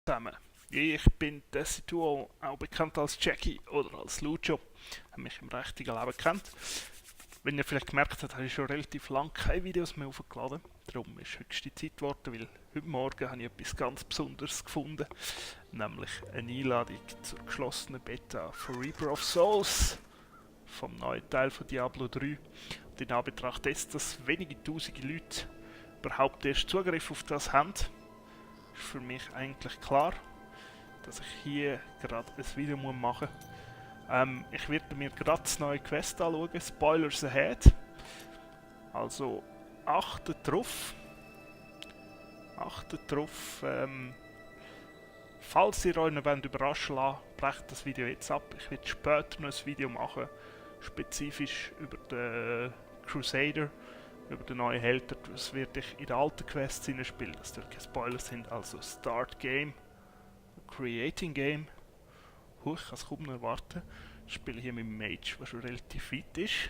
zusammen. Ich bin Tessituo, auch bekannt als Jackie oder als Lucio. Habe mich im richtigen Leben kennt. Wenn ihr vielleicht gemerkt habt, habe ich schon relativ lange keine Videos mehr hochgeladen. Darum ist höchste Zeit geworden, weil heute Morgen habe ich etwas ganz Besonderes gefunden. Nämlich eine Einladung zur geschlossenen Beta von Reaper of Souls. Vom neuen Teil von Diablo 3. Und in Anbetracht dessen, dass wenige tausende Leute überhaupt erst Zugriff auf das haben, ist für mich eigentlich klar, dass ich hier gerade ein Video machen muss. Ich werde mir gerade das neue Quest anschauen, Spoilers ahead. Also achtet drauf. Falls ihr euch noch überraschen wollt, brecht das Video jetzt ab. Ich werde später noch ein Video machen, spezifisch über den Crusader, über den neuen Held. Das werde ich in den alten Quests spielen, dass das keine Spoilers sind. Also Start Game, Creating Game. Ich kann es kaum noch erwarten. Ich spiele hier mit dem Mage, der schon relativ weit ist.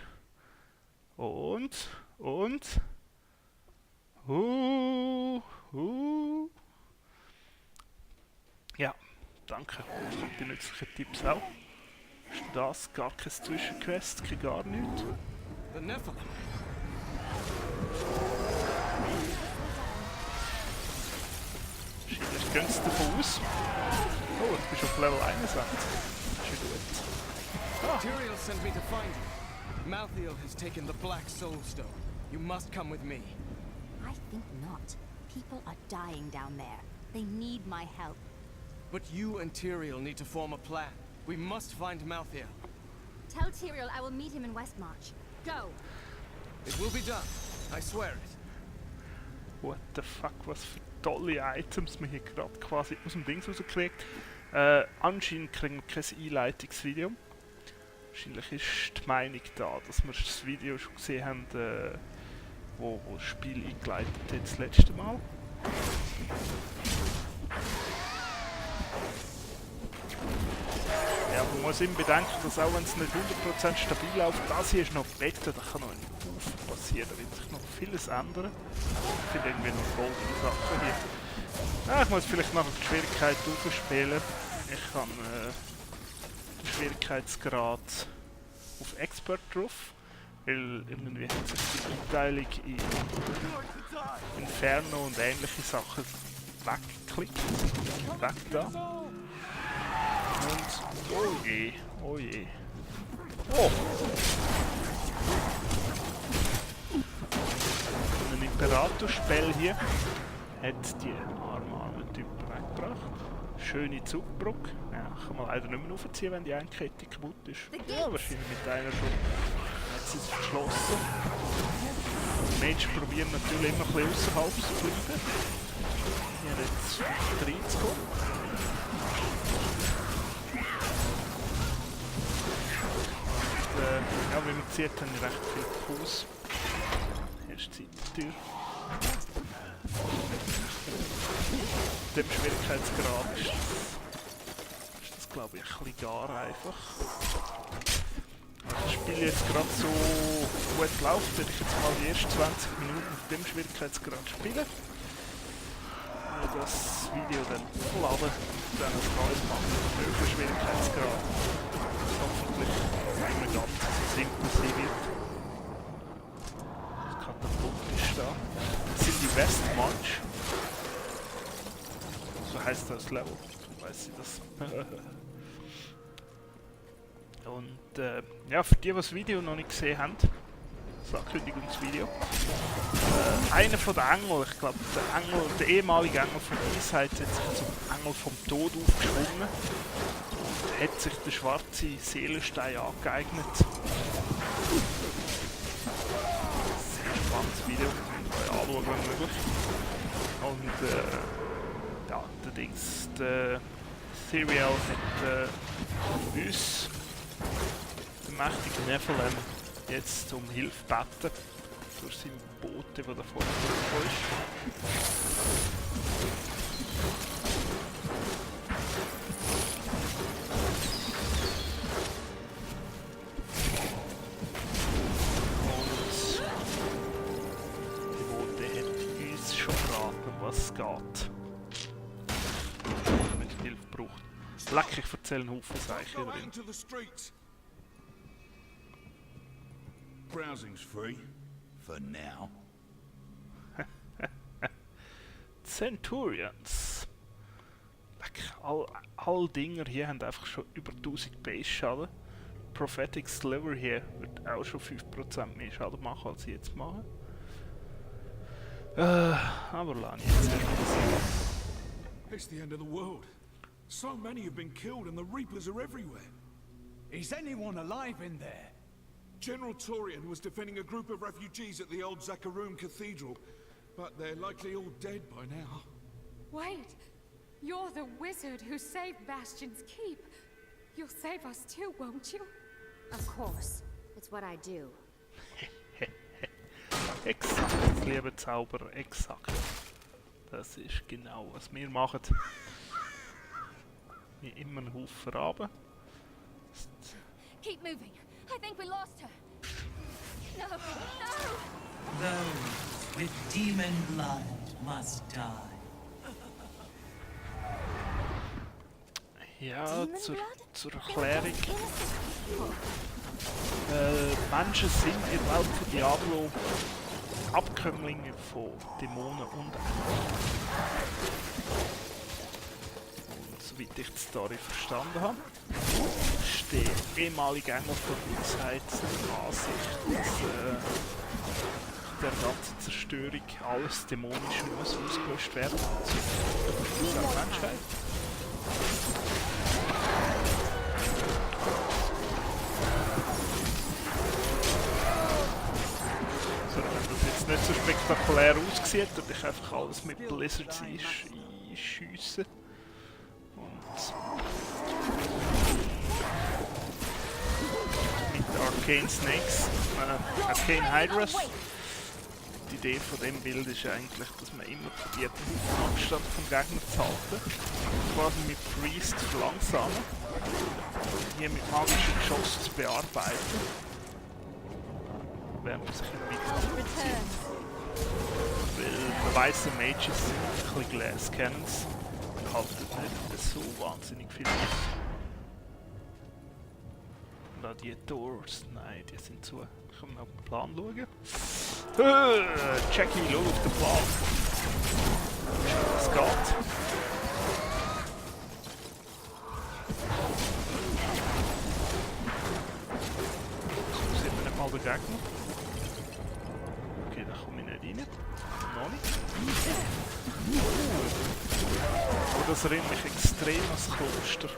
Ja, danke. Die nützlichen Tipps auch. Ist das gar kein Zwischenquest, kein gar nichts. Wahrscheinlich gehen sie davon aus. Oh, du bist auf Level 61. Das ist ja gut. Tyrael sent me to find you. Malthael has taken the Black Soul Stone. You must come with me. I think not. People are dying down there. They need my help. But you and Tyrael need to form a plan. We must find Malthael. Tell Tyrael I will meet him in Westmarch. Go! It will be done. I swear it. What the fuck, was für tolle Items wir hier gerade quasi aus dem Dings rausgekriegt. Anscheinend kriegen wir kein Einleitungsvideo. Wahrscheinlich ist die Meinung da, dass wir das Video schon gesehen haben, wo das Spiel eingeleitet hat das letzte Mal. Ja, man muss immer bedenken, dass auch wenn es nicht 100% stabil läuft, das hier ist noch Beta, da kann noch ein Haufen passieren, da wird sich noch vieles ändern. Ich finde irgendwie noch goldene Sachen hier. Ja, ich muss vielleicht nachher die Schwierigkeit aufspielen. Ich kann den Schwierigkeitsgrad auf Expert drauf, weil irgendwie hat sich die Einteilung in Inferno und ähnliche Sachen weggeklickt. Weg da. Und oh je, oh je. Oh! Ein Imperator-Spell hier hat die armen Typen weggebracht. Schöne Zugbrücke. Ja, kann man leider nicht mehr aufziehen, wenn die eine Kette kaputt ist. Ja, wahrscheinlich mit einer schon. Jetzt ist es verschlossen. Die Mage probieren natürlich immer ein bisschen außerhalb zu bleiben. Hier jetzt reinzukommen. Ja, wie man sieht, haben wir recht viel Haus. Erste Seitentür. Dem Schwierigkeitsgrad ist das glaube ich ein bisschen gar einfach. Das Spiel jetzt gerade so gut läuft, werde ich jetzt mal die ersten 20 Minuten auf dem Schwierigkeitsgrad spielen. Das Video dann hochladen und dann ein neues machen auf höheren Schwierigkeitsgrad. Hoffentlich nicht ganz so simpel sein wird. Das Katapult ist da. Das sind die Westmarch. So heisst das Level. Weiss ich das. Und ja, für die, die das Video noch nicht gesehen haben, das Ankündigungsvideo. Einer von den Engeln, ich glaube der ehemalige Engel von Weisheit, hat sich zum Engel vom Tod aufgeschwungen und hat sich den schwarzen Seelenstein angeeignet. Sehr spannendes Video, könnt ihr euch anschauen, wenn möglich. Und ja, der Dings, der Tyrael hat uns, den mächtigen Nephilim, jetzt um Hilfe gebeten durch seinen Bote, der da vorne ist. Und die Bote hat uns schon verraten, was es geht. Leck, ich erzähle einen Haufen Zeichen Go out drin. into the streets. Browsing's free. For now. Centurions. Leck, all Dinger hier haben einfach schon über 1000 Base Schaden. Prophetic Sliver hier wird auch schon 5% mehr Schaden machen, als ich jetzt mache. Aber lass ich jetzt erstmal sehen. It's the end of the world. So many have been killed and the Reapers are everywhere. Is anyone alive in there? General Torian was defending a group of refugees at the old Zakarum Cathedral, but they're likely all dead by now. Wait! You're the wizard who saved Bastion's Keep. You'll save us too, won't you? Of course. It's what I do. Exakt, liebe Zauberer, exakt. Das ist genau, was wir machen. Wie immer einen Haufen runter. Keep moving. I think we lost her. No, no! Those with demon blood must die. Ja, Demon zur blood? Erklärung. Innocent people. Menschen sind in der Welt von Diablo Abkömmlinge von Dämonen und Engeln. Und soweit ich die Story verstanden habe, ist der ehemalige Engel von Weisheit der Ansicht, dass der ganzen Zerstörung alles Dämonische muss ausgelöscht werden zu der Menschheit. So, wenn das jetzt nicht so spektakulär aussieht, würde ich einfach alles mit Blizzards einschiessen. Und mit Arcane Snakes, Arcane Hydras. Die Idee von dem Bild ist eigentlich, dass man immer probiert, den Abstand vom Gegner zu halten. Quasi mit Priest verlangsamen. Hier mit magischen Geschossen zu bearbeiten. Während man sich immer weiter zieht. Weil man weiss, Mages sind ein bisschen Glass Cannons. Die halten nicht so wahnsinnig viel aus. Gladiators, nein, die sind zu. Können wir auf den Plan schauen? Jackie, schau auf den Plan. Es geht. So sieht man nicht mal den Gegner. Okay, da komme ich nicht rein. Noch nicht. Aber das erinnert mich extrem an das Kloster.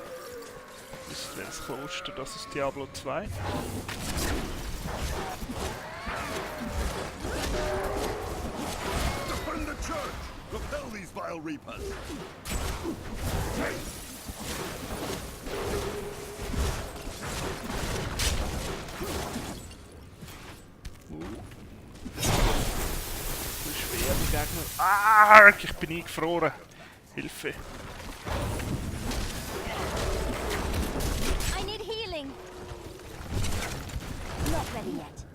Wisst ihr, das Kloster, das ist Diablo 2. Defend the church! Repel these vile Reapers! Das ist schwer, die Gegner. Ah, ich bin eingefroren. Hilfe. I need healing. Not ready yet.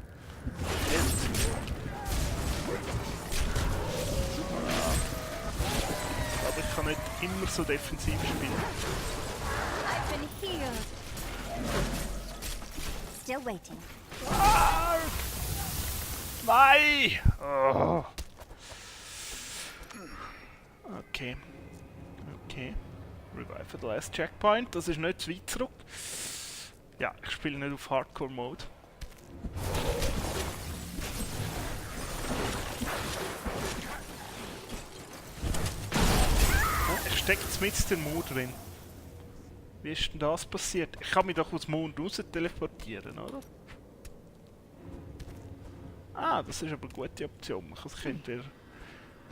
Aber ich kann nicht immer so defensiv spielen. I've been healed. Still waiting. Ah! Nein! Oh. Okay. Okay. Revive the last checkpoint. Das ist nicht zu weit zurück. Ja, ich spiele nicht auf Hardcore Mode. Oh, ich stecke jetzt mit dem Mond drin. Wie ist denn das passiert? Ich kann mich doch aus dem Mond raus teleportieren, oder? Ah, das ist aber eine gute Option. Man kann sich entweder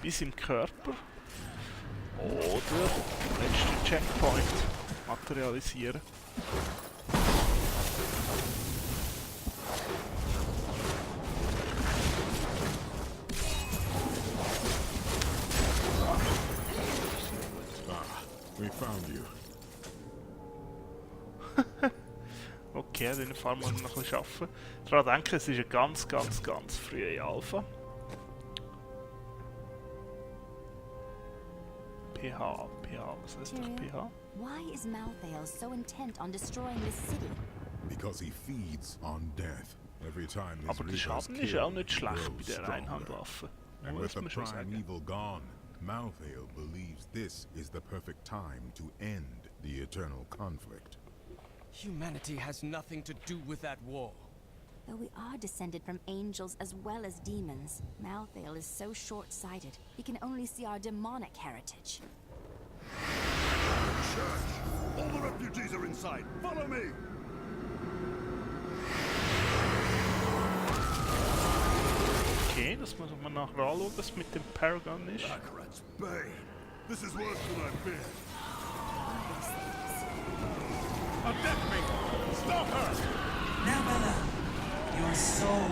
bis im Körper oder den letzten Checkpoint materialisieren. We found you. Okay, in dem Fall muss ich noch ein bisschen arbeiten. Daran denken, es ist eine ganz frühe Alpha. PH. Was heißt doch Tyrion, PH? why is Malthael so intent on destroying this city? Because he feeds on death. Every time his Aber der reapers Schaden ist auch kill, nicht he schlecht bei grows der stronger. Einhandwaffe. And with Muss the man schon sagen. primeval gone, Malthael believes this is the perfect time to end the eternal conflict. Humanity has nothing to do with that war. Though we are descended from angels as well as demons, Malthael is so short-sighted, he can only see our demonic heritage. Church! All the refugees are inside! Follow me! Okay, das muss man nachher anschauen, was mit dem Paragon ist. Baccarat's Bane! This is worse than I feared! A Deathwing! Stop her! Nebula, your soul.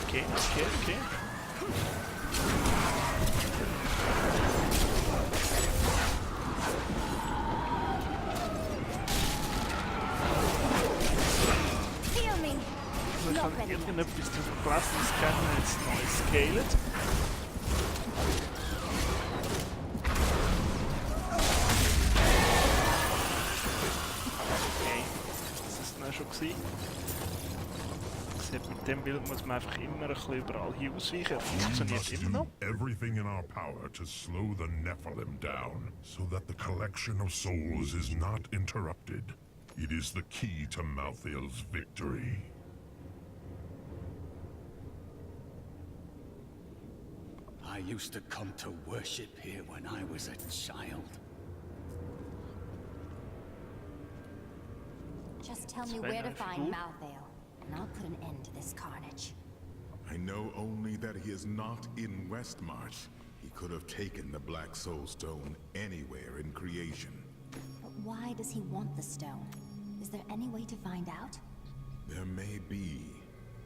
Okay. Feel me! Also ich Not habe ready. irgendetwas darüber gelesen, das gerne jetzt neu scaled. Okay, das ist dann schon gewesen. Mit dem Bild muss man einfach immer ein bisschen überall hier ausweichen. We Funktioniert must immer do noch. everything in our power to slow the Nephilim down, so that the collection of souls is not interrupted. It is the key to Malthael's victory. I used to come to worship here when I was a child. Just tell me Zwei where to neue find Figuren. Malthael, and I'll put an end to this carnage. I know only that he is not in Westmarch. He could have taken the Black Soul Stone anywhere in creation. But why does he want the stone? Is there any way to find out? There may be.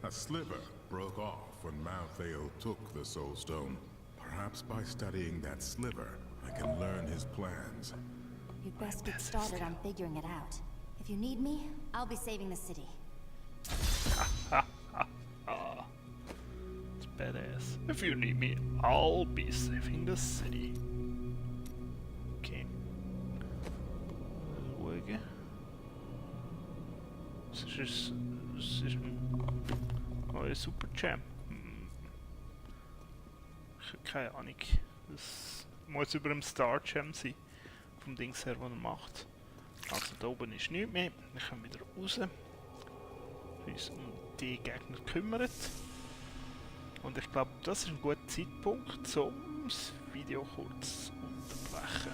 A sliver broke off when Malthael took the Soul Stone. Perhaps by studying that sliver, I can learn his plans. You'd best get started on figuring it out. If you need me, I'll be saving the city. It's badass. If you need me, I'll be saving the city. Okay. Schauen. Es ist ein neuer Superchamp. Ich habe keine Ahnung. Das muss über dem Starchamp sein. Vom Dings her, was er macht. Also da oben ist nichts mehr. Wir können wieder raus. Uns um die Gegner kümmern. Und ich glaube, das ist ein guter Zeitpunkt, um das Video kurz zu unterbrechen.